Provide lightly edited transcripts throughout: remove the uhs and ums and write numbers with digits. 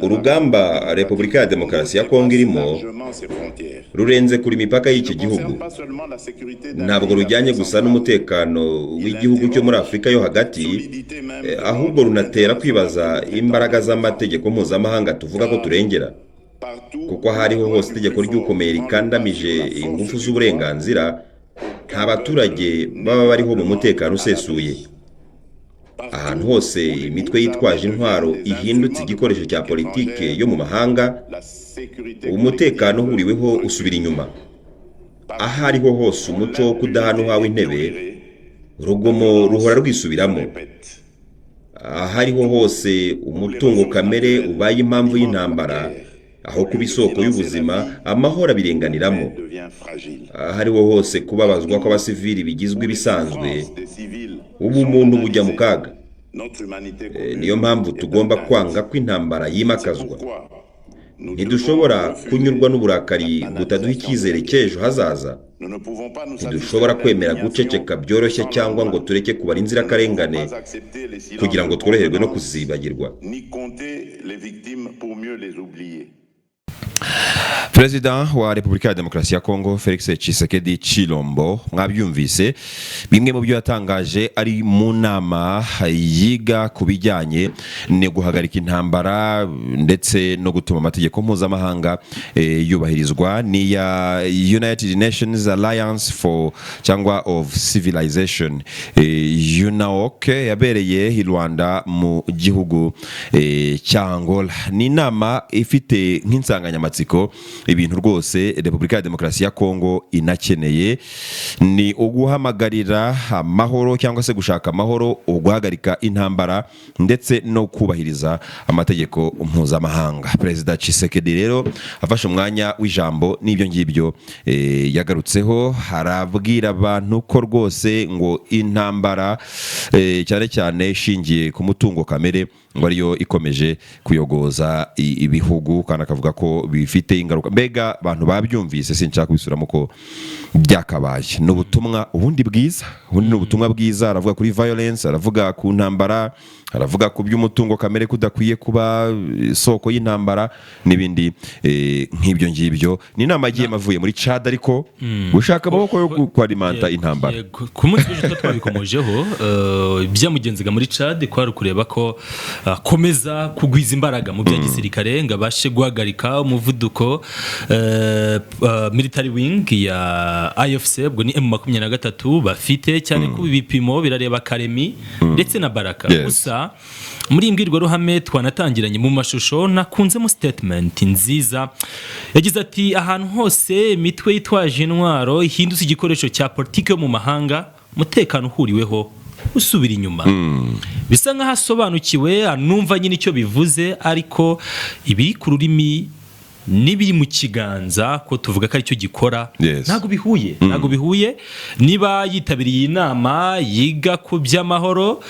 Urugamba Repubulika ya Demokarasi ya Kongo irimo rurenze kure imipaka y'iki gihugu. Ntabwo rujyanye gusa n'umutekano w'igihugu cyo muri Afurika yo hagati, ahubwo runatera kwibaza imbaraga z'amategeko mpuzamahanga tuvuga ko turengera, kuko aho ariho hose itegeko ry'ukomeye rikandamije ingufu z'uburenganzira, nta baturage baba bariho mu mutekano usesuye. Ahantu hose imitwe yitwaje intwaro ihindutse igikoresho cya politike yo mu mahanga, umutekano uhuriweho usubira inyuma. Aho ariho hose umuco wo kudahana uhawe intebe, urugomo ruhora rwisubiramo. Aho ariho hose umutungo kamere ubaye impamvu y'intambara aho kuba isoko y'ubuzima, amahoro abirenganiramo. Aho ariho hose kubabazwa kw'abasivili bigizwe ibisanzwe, ubumuntu bujya mu kaga. Niyo mpamvu tugomba kwanga ko intambara yimakazwa. Ntidushobora kunyurwa n'uburakari butaduha icyizere cy'ejo hazaza. Ntidushobora kwemera guceceka byoroshye cyangwa ngo tureke kubara inzirakarengane kugira ngo tworoherwe no kuzibagirwa. Perezida wa Repubulika ya Demokarasi ya Kongo, Felix Tshisekedi Chilombo, mwabyumvise bimwe mu byo yatangaje ari mu nama yiga ku bijyanye no guhagarika intambara ndetse no gutuma amategeko mpuzamahanga yubahirizwa. Ni iya United Nations Alliance for cyangwa of Civilization, UNAOC, yabereye i Rwanda mu gihugu cya Angola. Ni inama ifite nk'insanganyamatsiko ibintu rwose Repubulika ya Demokarasi ya Kongo inakeneye: ni uguhamagarira amahoro cyangwa se gushaka amahoro, uguhagarika intambara ndetse no kubahiriza amategeko mpuzamahanga. Perezida Tshisekedi rero afashe umwanya w'ijambo n'ibyo ngibyo yagarutseho, arabwira abantu ko rwose ngo intambara, cyane cyane ishingiye ku mutungo kamere, ngo ariyo ikomeje kuyogoza ibihugu, kandi akavuga ko bifite ingaruka. Mbega abantu babyumvise, sinshaka kubisubiramo ko byakabaye. Ni ubutumwa ubundi bwiza, ubundi ni ubutumwa bwiza. Aravuga kuri violence, aravuga ku ntambara, aravuga ku by'umutungo kamere kudakwiye kuba isoko y'intambara n'ibindi nk'ibyo ngibyo. Ni inama agiyemo avuye muri Chad, ariko gushaka amaboko yo kwarimanta intambara. Yego. Ku munsi w'ejo tuba twabikomojeho, ibyamugenzaga muri Chad kwari ukureba ko akomeza kugwiza imbaraga mu bya gisirikare ngo abashe guhagarika umuvuduko military wing ya AFC, ubwo ni M23 bafite, cyane ko ibipimo birareba Karemi ndetse na Baraka. Gusa muri iyi mbwirwaruhame twanatangiranye mu mashusho, nakunzemo statement nziza. Yagize ati: "Ahantu hose imitwe yitwaje intwaro ihindutse igikoresho cya politiki yo mu mahanga, umutekano uhuriweho usubira inyuma." Bisa nk'aho asobanukiwe, anumva nyine icyo bivuze, ariko ibiri ku rurimi n'ibiri mu kiganza, ko tuvuga ko aricyo gikora, ntabwo bihuye, ntabwo bihuye. Niba yitabiriye iyi nama yiga ku by'amahoro,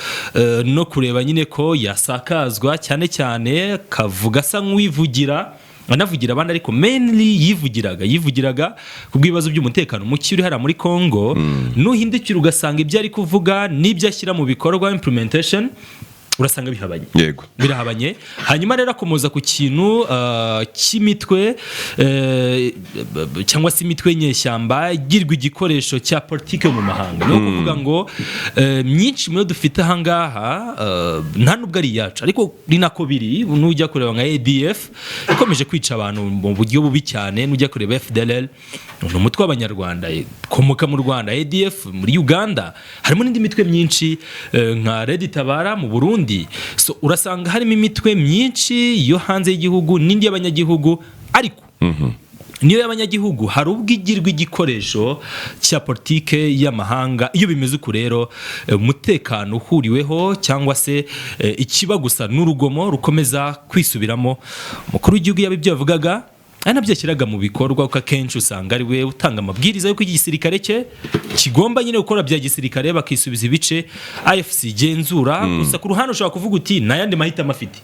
no kureba nyine ko yasakazwa, cyane cyane akavuga asa nk'uwivugira, anavugira abandi, ariko mainly yivugiraga ku bw'ibibazo by'umutekano muke uri hariya muri Congo, nuhindukira ugasanga ibyo ari kuvuga n'ibyo ashyira mu bikorwa, implementation, urasanga bihabanye. Birahabanye. Hanyuma rero akomoza ku kintu cy'imitwe, cyangwa se imitwe y'inyeshyamba igirwa igikoresho cya politiki yo mu mahanga. Ni ukuvuga ngo myinshi mu yo dufite ahangaha nta nubwo ari iyacu, ariko ni nako biri. Nujya kureba nka ADF ikomeje kwica abantu mu buryo bubi cyane, nujya kureba FDLR, ni umutwe w'Abanyarwanda ukomoka mu Rwanda, ADF muri Uganda, harimo n'indi mitwe myinshi, nka Red Tabara mu Burundi. So urasanga harimo imitwe myinshi yo hanze y'igihugu n'indi y'abanyagihugu, ariko niyo y'abanyagihugu hari ubwo igirwa igikoresho cya politike y'amahanga. Iyo bimeze uku rero, umutekano uhuriweho cyangwa se ikiba gusa n'urugomo rukomeza kwisubiramo. Umukuru w'igihugu yaba ibyo yavugaga ari nabyo yashyiraga mu bikorwa, kuko akenshi usanga ari we utanga amabwiriza y'uko igisirikare cye kigomba nyine gukora bya gisirikare, bakisubiza ibice AFC igenzura. Gusa ku ruhande ushobora kuvuga uti nta yandi mahitamo afite,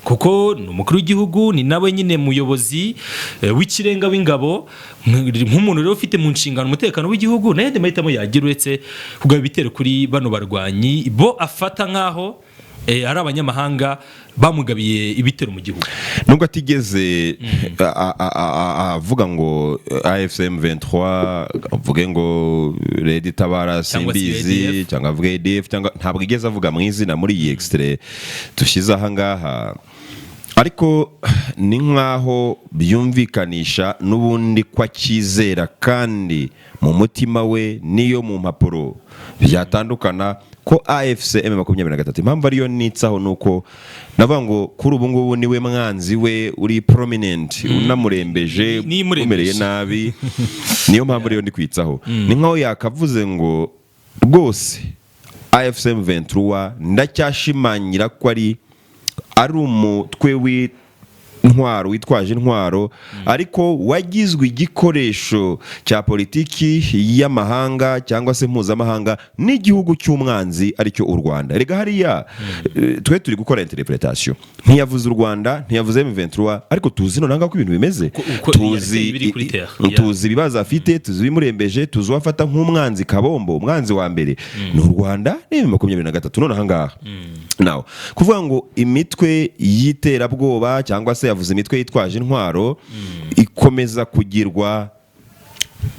kuko ni umukuru w'igihugu, ni nawe nyine muyobozi w'ikirenga w'ingabo. Nk'umuntu rero ufite mu nshingano umutekano w'igihugu, nta yandi mahitamo yagira uretse kugaba ibitero kuri bano barwanyi bo afata nk'aho Ari abanyamahanga bamugabiye ibitero mu gihugu. Nubwo atigeze avuga ngo AFC M23, avuge ngo Red Tabara, Cyangwa se simbizi, ADF. Cyangwa avuge ADF, cyangwa ntabwo igeze avuga mu izina muri iyi extrait dushyize aha ngaha, ariko ni nkaho byumvikanisha n'ubundi ko akizera kandi mu mutima we, niyo mu mpapuro byatandukana, ko AFC M23, impamvu ariyo nitsaho ni uko navuga ngo kuri ubu ngubu niwe mwanzi we uri prominent, unamurembeje, Ni imurembeje. umereye nabi. Niyo mpamvu rero ndi kwitsaho. Ni nkaho yakavuze ngo rwose AFC M23 ndacyashimangira ko ari umutwe w'intwaro witwaje intwaro, ariko wagizwe igikoresho cya politiki y'amahanga cyangwa se mpuzamahanga n'igihugu cy'umwanzi, aricyo u Rwanda. Rega hariya twe turi gukora interpretation. Ntiyavuze u Rwanda, ntiyavuze M23, ariko tuzi noneho ko ibintu bimeze. Uko Tuzi biri kuri terre. Tuzi ibibazo afite, tuzi ibimurembeje, tuzi uwo afata nk'umwanzi kabombo. Umwanzi wa mbere ni u Rwanda ni 23. None ahangaha nawe kuvuga ngo imitwe y'iterabwoba, cyangwa se yavuze imitwe yitwaje intwaro, ikomeza kugirwa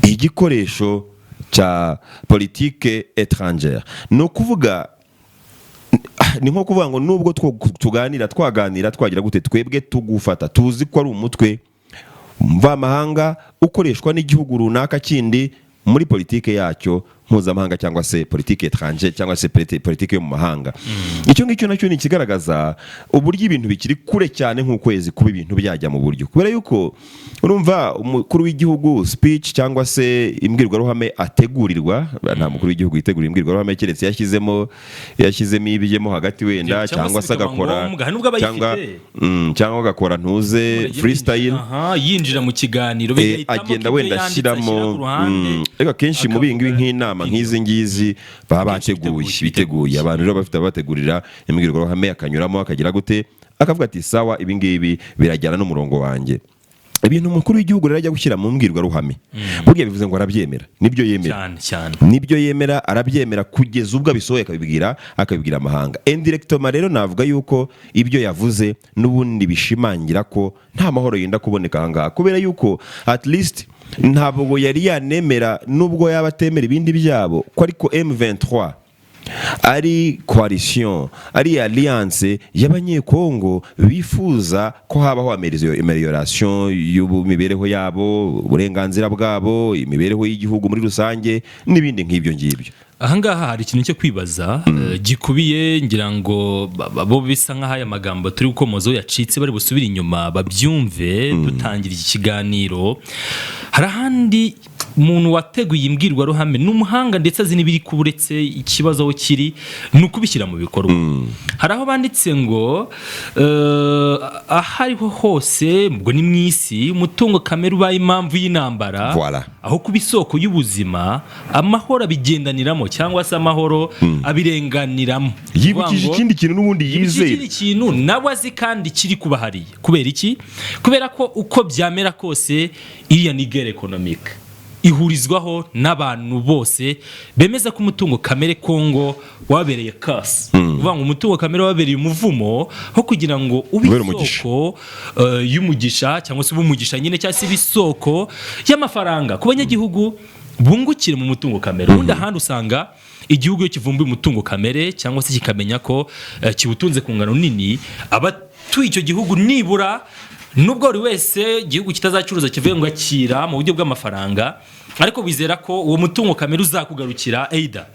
igikoresho cya politique étrangère, ni ukuvuga, ni nko kuvuga ngo nubwo tuganira, twaganira, twagira gute, twebwe tugufata tuzi ko ari umutwe mvamahanga ukoreshwa n'igihugu runaka kindi muri politike yacyo mpuzamahanga, cyangwa se politique étrangère, cyangwa se politike yo mu mahanga. Icyo ngicyo nacyo ni ikigaragaza uburyo ibintu bikiri kure cyane nk'ukwezi kuba ibintu byajya mu buryo, kubera yuko urumva umukuru w'igihugu speech cyangwa se imbwirwaruhame ategurirwa, nta mukuru w'igihugu yitegura imbwirwaruhame keretse yashyizemo ibijyemo hagati wenda, Cyangwa cyangwa se se bikaba agakora ngombwa, hari nubwo aba cyangwa ayifite. Cyangwa agakora ntuze freestyle. Aha, yinjira mu kiganiro, bigahitamo agenda ko ibyo wenda yanditse ashyiramo ashyira ku ruhande, ariko akenshi mu bingibi akavuga nk'inama nk'izi ngizi baba Akenshi bateguye, biteguye. biteguye. Abantu rero bafite ababategurira imbwirwaruhame, akanyuramo akagira gute, akavuga ati: "Sawa, ibi ngibi birajyana n'umurongo wanjye." Ibintu umukuru w'igihugu rero ajya gushyira mu mbwirwaruhame, burya bivuze ngo arabyemera, nibyo yemera. Cyane cyane. Nibyo yemera, arabyemera kugeza ubwo abisohoye, akabibwira amahanga indirectement. Rero navuga yuko ibyo yavuze n'ubundi bishimangira ko nta mahoro yenda kuboneka ahangaha, kubera yuko at least ntabwo yari yanemera, nubwo yaba atemera ibindi byabo, ko ariko M23 ari coalition, ari alliance y'Abanyekongo bifuza ko habaho amélioration y'imibereho yabo, uburenganzira bwabo, imibereho y'igihugu muri rusange n'ibindi nk'ibyo ngibyo. Ahangaha hari ikintu cyo kwibaza gikubiye, ngira ngo bo bisa nk'aho aya magambo turi gukomozaho yacitse, bari busubire inyuma babyumve. Dutangira iki kiganiro, hari ahandi umuntu wateguye imbwirwaruhame ni umuhanga, ndetse azi n'ibiri kuba, uretse ikibazo aho kiri ni ukubishyira mu bikorwa. Hari aho banditse ngo aho ariho hose, ubwo ni mu isi, umutungo kamere ubaye impamvu y'intambara Voilà. aho kuba isoko y'ubuzima, amahoro abigendaniramo, cyangwa se amahoro abirenganiramo. Yibukije Kuvuga ngo ikindi kintu n'ubundi yibukije yizera. Ikindi kintu nawe azi kandi kiri kuba hariya. Kubera iki? Kubera ko uko byamera kose iriya ni guerre économique ihurizwaho n'abantu bose bemeza ko umutungo kamere Kongo wabereye kasi, uvuga ngo umutungo kamere wabereye umuvumo aho kugira ngo ube Ubere umugisha. Isoko y'umugisha, cyangwa se ube umugisha nyine, cyangwa se ibe isoko y'amafaranga ku banyagihugu bungukire mu mutungo kamere. Ubundi ahandi usanga igihugu iyo kivumbuye umutungo kamere, cyangwa se kikamenya ko kiwutunze ku ngano nini, abatuye icyo gihugu nibura, nubwo buri wese igihugu kitazacuruza kivuye ngo akira mu buryo bw'amafaranga, ariko wizera ko uwo mutungo kamere uzakugarukira either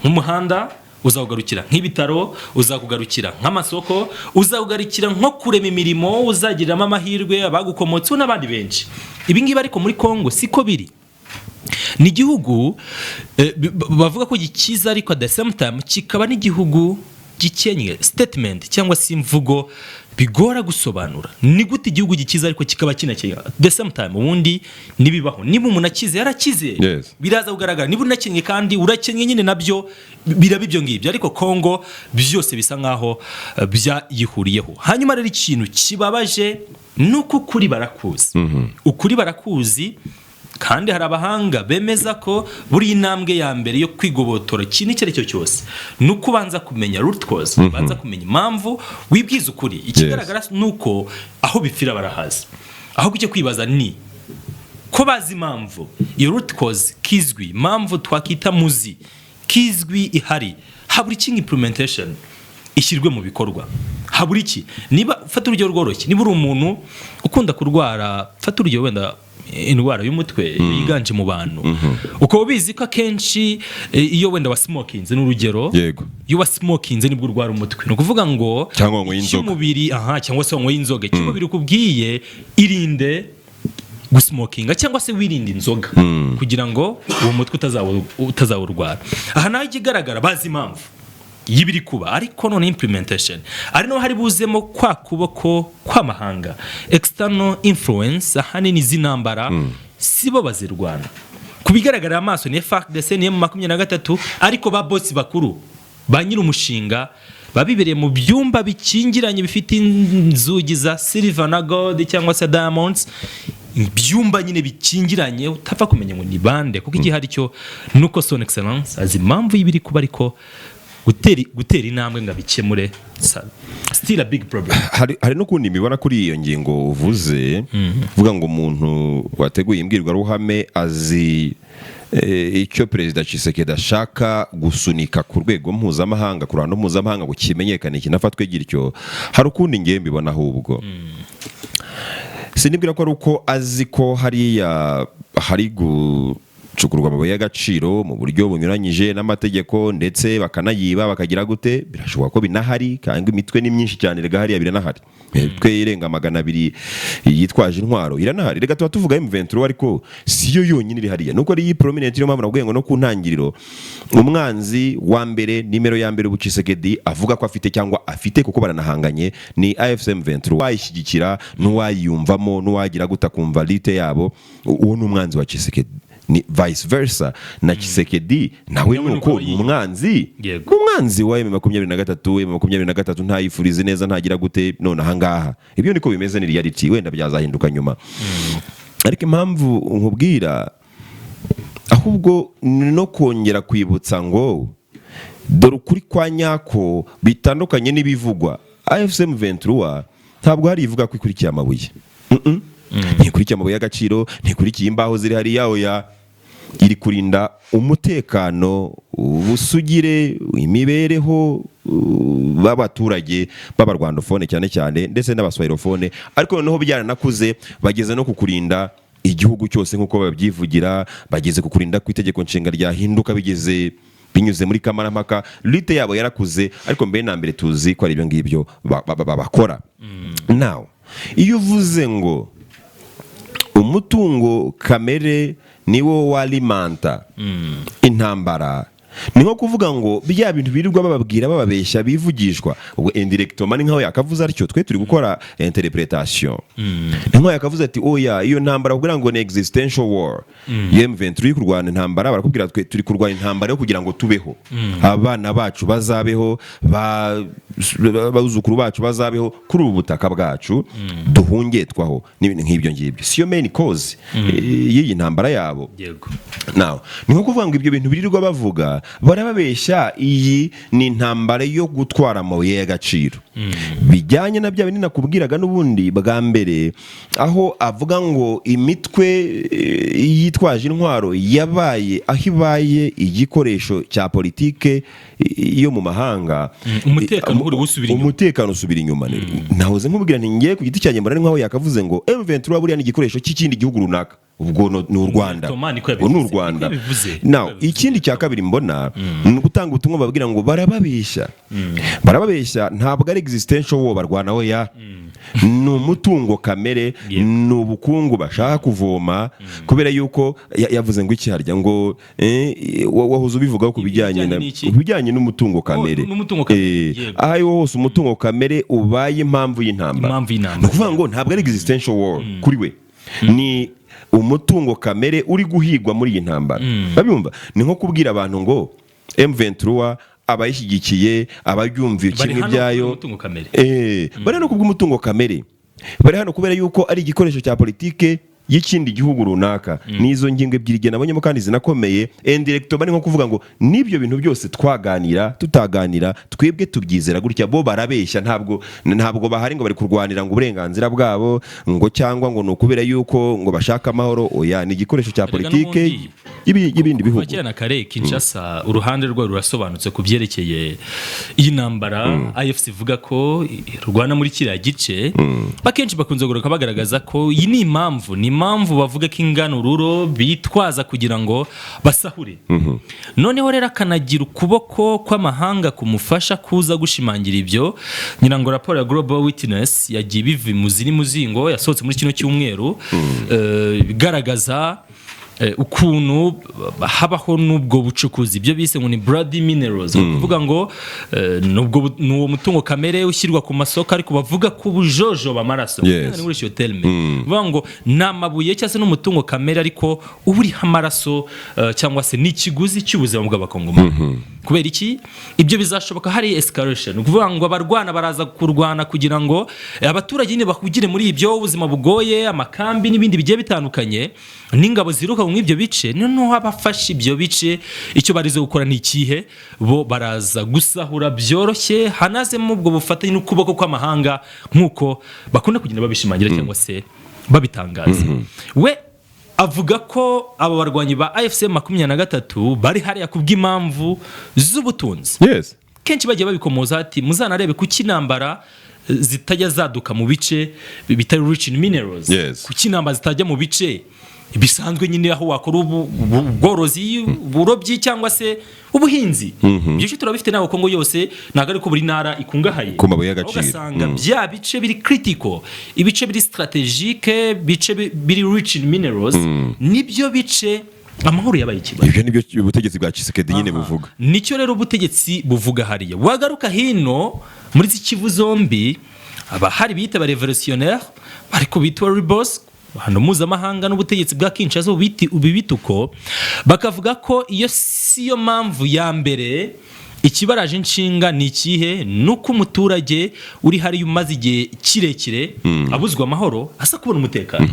nk'umuhanda, uzakugarukira nk'ibitaro, uzakugarukira nk'amasoko, uzakugarukira nko kurema imirimo, uzagiriramo amahirwe abagukomotseho n'abandi benshi. Ibi ngibi ariko muri Kongo siko biri. Ni igihugu bavuga ko gikiza, ariko at the same time kikaba n'igihugu gikennye. Statement cyangwa se imvugo bigora gusobanura: ni gute igihugu gikiza ariko kikaba kinakennye at the same time? Ubundi nibibaho, niba umuntu akize yarakize, biraza kugaragara. Niba unakennye kandi urakennye nyine, nabyo biraba ibyo ngibyo. Ariko Kongo byose bisa nkaho byayihuriyeho. Hanyuma rero ikintu kibabaje ni uko ukuri barakuzi, ukuri barakuzi. Kandi hari abahanga bemeza ko buri intambwe ya mbere yo kwigobotora ikintu icyo ari cyo cyose ni uko ubanza kumenya root cause, ubanza kumenya impamvu, wibwiza ukuri. Ikigaragara ni uko aho bipfira barahazi. Aho ujya kwibaza ni ko bazi impamvu, iyo root cause kizwi, impamvu twakita muzi kizwi ihari, habura iki ngo implementation ishyirwe mu bikorwa? Habura iki? Niba fata urugero rworoshye, niba uri umuntu ukunda kurwara, fata urugero wenda indwara y'umutwe yiganje mu bantu, ukaba ubizi ko akenshi iyo wenda wasmokinze, ni urugero, iyo wasmokinze nibwo urwara umutwe, ni ukuvuga ngo Cyangwa wanyweye inzoga. Icy'umubiri, aha, cyangwa se wanyweye inzoga, icy'umubiri ukubwiye irinde gusmokinga cyangwa se wirinde inzoga kugira ngo uwo mutwe utazawurwara. Aha naho ikigaragara, bazi impamvu y'ibiri kuba, ariko none implementation ari naho hari buzemo kwa kuboko kw'amahanga, external influence. Ahanini z'intambara si bo bazirwana, ku bigaragarira amaso ni FARDC, ni M23, ariko ba boss bakuru, ba nyiri umushinga, baba bibereye mu byumba bikingiranye bifite inzugi za silver na gold cyangwa se diamonds, ibyumba nyine bikingiranye utapfa kumenya ngo ni bande. Kuko igihari cyo nuko Son Excellence azi impamvu y'ibiri kuba, ariko gutera intambwe ngo abikemure still a big problem. Hari n'ukundi mbibona kuri iyo ngingo uvuze, uvuga ngo umuntu wateguye imbwirwaruhame azi icyo Perezida Tshisekedi ashaka gusunika ku rwego mpuzamahanga, ku ruhando mpuzamahanga, ngo kimenyekane kinafatwe gityo. Hari ukundi ngewe mbibona ahubwo. Sinibwira ko ari uko azi ko hariya hari gucukurwa amabuye y'agaciro mu buryo bunyuranyije n'amategeko, ndetse bakanayiba, bakagira gute. Birashoboka ko binahari, kandi imitwe ni myinshi cyane. Rega hariya biranahari, imitwe irenga 200 yitwaje intwaro iranahari. Reka tuba tuvuga M23, ariko si yo yonyine iri hariya, nuko ari iyi prominent. Niyo mpamvu nakubwiye ngo no ku ntangiriro, umwanzi wa mbere, nimero ya mbere ubu Tshisekedi avuga ko afite, cyangwa afite kuko baranahanganye, ni AFC M23. Wayishyigikira n'uwayiyumvamo n'uwagira gute akumva lite yabo, uwo ni umwanzi wa Tshisekedi. Ni vice versa na Tshisekedi nawe Nawe nuko nuko ni umwanzi. Umwanzi wa M23, M23 ntayifurize neza, ntagira gute. None ahangaha ibyo niko bimeze, ni reality. Wenda byazahinduka nyuma, ariko impamvu nkubwira ahubwo ni no kongera kwibutsa ngo dore ukuri kwa nyako bitandukanye n'ibivugwa. AFC M23 ntabwo hari ivuga ko ikurikiye amabuye. Ntikurikiye amabuye y'agaciro, ntikurikiye imbaho ziri hariya, oya. Iri kurinda umutekano, ubusugire, imibereho b'abaturage b'abarwandophone cyane cyane, ndetse n'abaswahiliphone. Ariko noneho byaranakuze, bageze no kukurinda igihugu cyose nk'uko babyivugira, bageze ku kurinda ko itegeko nshinga ryahinduka bigeze binyuze muri kamarampaka. Lutte yabo yarakuze, ariko mbere na mbere tuzi ko ari ibyo ngibyo bakora. Now, iyo uvuze ngo umutungo kamere niwo walimanta intambara, ni nko kuvuga ngo bya bintu birirwa bababwira, bababeshya, bivugishwa, ubwo indirectement ni nkaho yakavuze atyo. Twe turi gukora interpretation. Ni nkaho yakavuze ati oya, iyo ntambara kugira ngo ni existential war. Iyo M23 iri kurwana intambara, barakubwira twe turi kurwana intambara yo kugira ngo tubeho, abana bacu bazabeho, abuzukuru bacu bazabeho kuri ubu butaka bwacu duhungetwaho n'ibintu nk'ibyo ngibyo. Siyo main cause y'iyi ntambara yabo? Now, ni nko kuvuga ngo ibyo bintu birirwa bavuga barababeshya. Iyi ni intambara yo gutwara amabuye y'agaciro, bijyanye na bya bindi nakubwiraga n'ubundi bwa mbere, aho avuga ngo imitwe yitwaje intwaro yabaye aho ibaye igikoresho cya politike yo mu mahanga. Umutekano uri gusubira inyuma. Umutekano usubira inyuma. Nahoze nkubwira nti ngiye ku giti cyanjye mbona ari nkaho yakavuze ngo M23 buriya ni igikoresho cy'ikindi gihugu runaka, ubwo ni u Rwanda. Toma niko Ubwo ni u yabivuze. Rwanda. Niko yabivuze. Now, Niko yabivuze. ikindi cya kabiri mbona ni ugutanga ubutumwa babwira ngo barababeshya, barababeshya, ntabwo ari existential war barwana, oya, ni umutungo kamere, ni ubukungu bashaka kuvoma. Kubera yuko yavuze ngo iki harya ngo wahoze ubivugaho ku bijyanye na Ibijyanye n'iki? ku bijyanye n'umutungo kamere. N'umutungo kamere, Aho ariho hose umutungo kamere ubaye impamvu y'intambara. Impamvu y'intambara. Ni ukuvuga ngo ntabwo ari existential war kuri we, ni umutungo kamere uri guhigwa muri iyi ntambara. Babyumva ni nko kubwira abantu ngo M23, abayishyigikiye, ababyumviye Bari kimwe hano byayo, kubera umutungo kamere. Bari hano kubw'umutungo kamere, bari hano kubera yuko ari igikoresho cya politike. y'ikindi gihugu runaka. Ni izo ngingo ebyiri igihe nabonyemo kandi zinakomeye. Indirectement ni nko kuvuga ngo n'ibyo bintu byose twaganira tutaganira, twebwe tubyizera gutya, bo barabeshya. Ntabwo bahari ngo bari kurwanira ngo uburenganzira bwabo, ngo cyangwa ngo ni ukubera yuko ngo bashaka amahoro. Oya, ni igikoresho cya Erega politike n'ubundi y'ibindi kuva bihugu. Kera na kare, Kinshasa uruhande rwayo rurasobanutse ku byerekeye iyi ntambara AFC ivuga ko irwana muri kiriya gice. Akenshi bakunze kugaruka bagaragaza ko iyi ni impamvu bavuga ko ingana ururo bitwaza kugira ngo basahure. Noneho rero akanagira ukuboko kw'amahanga kumufasha kuza gushimangira ibyo. Ngira ngo raporo ya Global Witness yagiye ibiva imuzi n'umuzingo, yasohotse muri kino cyumweru, igaragaza ukuntu habaho n'ubwo bucukuzi, ibyo bise ngo ni bloody minerals. Ni ukuvuga ngo ni uwo mutungo kamere ushyirwa ku masoko, ariko bavuga ko ubujojoba amaraso. Ni muri iyo terme, bivuga ngo ni amabuye cyangwa se n'umutungo kamere, ariko uba uriho amaraso, cyangwa se ni ikiguzi cy'ubuzima bw'Abakongomani. Kubera iki ibyo bizashoboka? Hari escalation, ni ukuvuga ngo abarwana baraza kurwana kugira ngo abaturage nyine bahugire muri ibyo ubuzima bugoye, amakambi n'ibindi bigiye bitandukanye, n'ingabo ziruka muri ibyo bice. Noneho abafashe ibyo bice, icyo barize gukora ni ikihe? Bo baraza gusahura byoroshye, hanazemo ubwo bufatanye n'ukuboko kw'amahanga nk'uko bakunda kugenda babishimangira cyangwa se babitangaza. We avuga ko aba barwanyi ba AFC 23 bari hariya kubw'impamvu z'ubutunzi. Kenshi bagiye babikomoza, ati muzanarebe kuki intambara zitajya zaduka mu bice bitari rich in minerals, kuki intambara zitajya mu bice bisanzwe nyine, aho wakora ubworozi, uburobyi cyangwa se ubuhinzi. Ibyo bice turabifite. Ntabwo Kongo yose, ntabwo ariko buri ntara ikungahaye Ku mabuye y'agaciro. Ugasanga bya bice biri critical, ibice biri stratégique, bice biri rich in minerals, nibyo bice amahoro yabaye ikibazo. Ibyo nibyo ubutegetsi bwa Tshisekedi nyine buvuga. Nicyo rero ubutegetsi buvuga hariya. Wagaruka hino muri izi Kivu zombi, abahari bita ba révolutionnaire, ariko bitwa rebels hano mpuzamahanga n'ubutegetsi bwa Kinshasa ubibita uko, bakavuga ko iyo si yo mpamvu ya mbere. Ikibaraje inshinga ni ikihe? Ni uko umuturage uri hariya umaze igihe kirekire abuzwa amahoro asa kubona umutekano.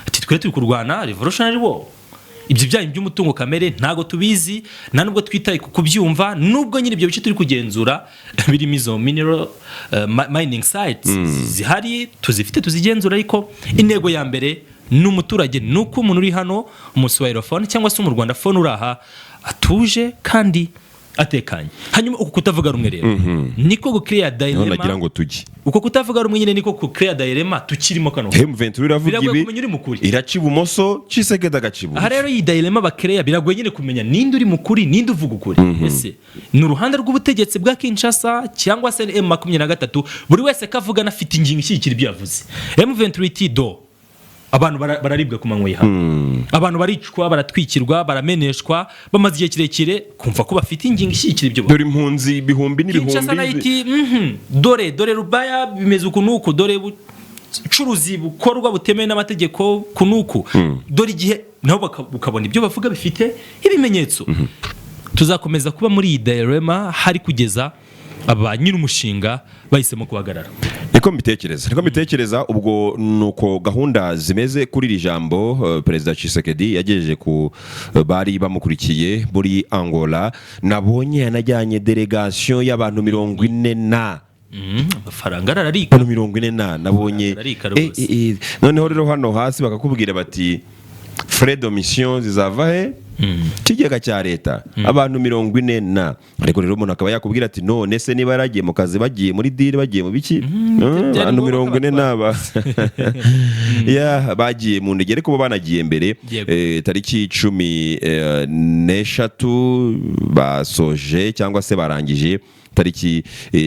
Ati twe turi kurwana revolutionary war, ibyo byanyu by'umutungo kamere ntabwo tubizi, nta nubwo twitaye ku kubyumva, nubwo nyine ibyo bice turi kugenzura birimo izo mineral mining sites zihari, tuzifite, tuzigenzura, ariko intego ya mbere ni umuturage, ni uko umuntu uri hano, umuswahilofone cyangwa se umurwandafone uri aha, atuje kandi atekanye. Hanyuma uku kutavuga rumwe rero niko gucreate Niho nagira dilemma. ngo tujye. Uko kutavuga rumwe nyine niko gucreate dilemma tukirimo kano. M23 iravuga Biragoye ibi, kumenya uri mukuri. iraca ibumoso, Tshisekedi agaca iburyo. Aha rero iyi dilemma bakereya, biragoye nyine kumenya ninde uri mukuri, ninde uvuga ukuri. Ese ni uruhande rw'ubutegetsi bwa Kinshasa cyangwa se M23? Buri wese ko avugana afite ingingo ishyigikira ibyo yavuze. M23 iti do abantu bararibwa ku manywa y'ihangu, abantu baricwa, baratwikirwa, barameneshwa, bamaze igihe kirekire, kumva ko bafite ingingo ishyigikira ibyo. Dore impunzi ibihumbi Kinshasa nayo n'ibihumbi. iti dore Rubaya bimeze uku n'uku, dore bucuruzi bukorwa butemewe n'amategeko ku n'uku, dore igihe nabo ukabona ibyo bavuga bifite ibimenyetso. Tuzakomeza kuba muri iyi dilemma hari kugeza aba nyir'umushinga bahisemo guhagarara. Niko mbitekereza. Ubwo nuko gahunda zimeze kuri iri jambo Perezida Tshisekedi yagejeje ku bari bamukurikiye muri Angola. Nabonye yanajyanye délégation y'abantu 40 na Amafaranga arararika. Abantu 40 na nabonye. Ararika rwose. Noneho rero hano hasi bakakubwira bati frais de mission zizava he? Kigega cya leta. Abantu 40 na, ariko rero umuntu akaba yakubwira ati none se niba yaragiye mu kazi, bagiye muri deal, bagiye mu biki? Byari Abantu ngombwa 40 n'aba ya bagiye mu ndege, ariko bo banagiye mbere. Tariki 13 basoje cyangwa se barangije tariki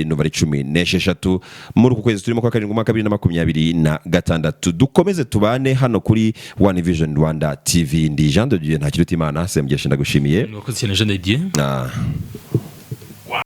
nubare 16 muri uku kwezi turimo kwa karindwi, umwaka 2026. Dukomeze tubane hano kuri One Vision Rwanda TV. Ndi Jean de Dieu Ntakirutimana Semugesha, ndagushimiye. Mwakoze cyane, Jean de Dieu. Ah.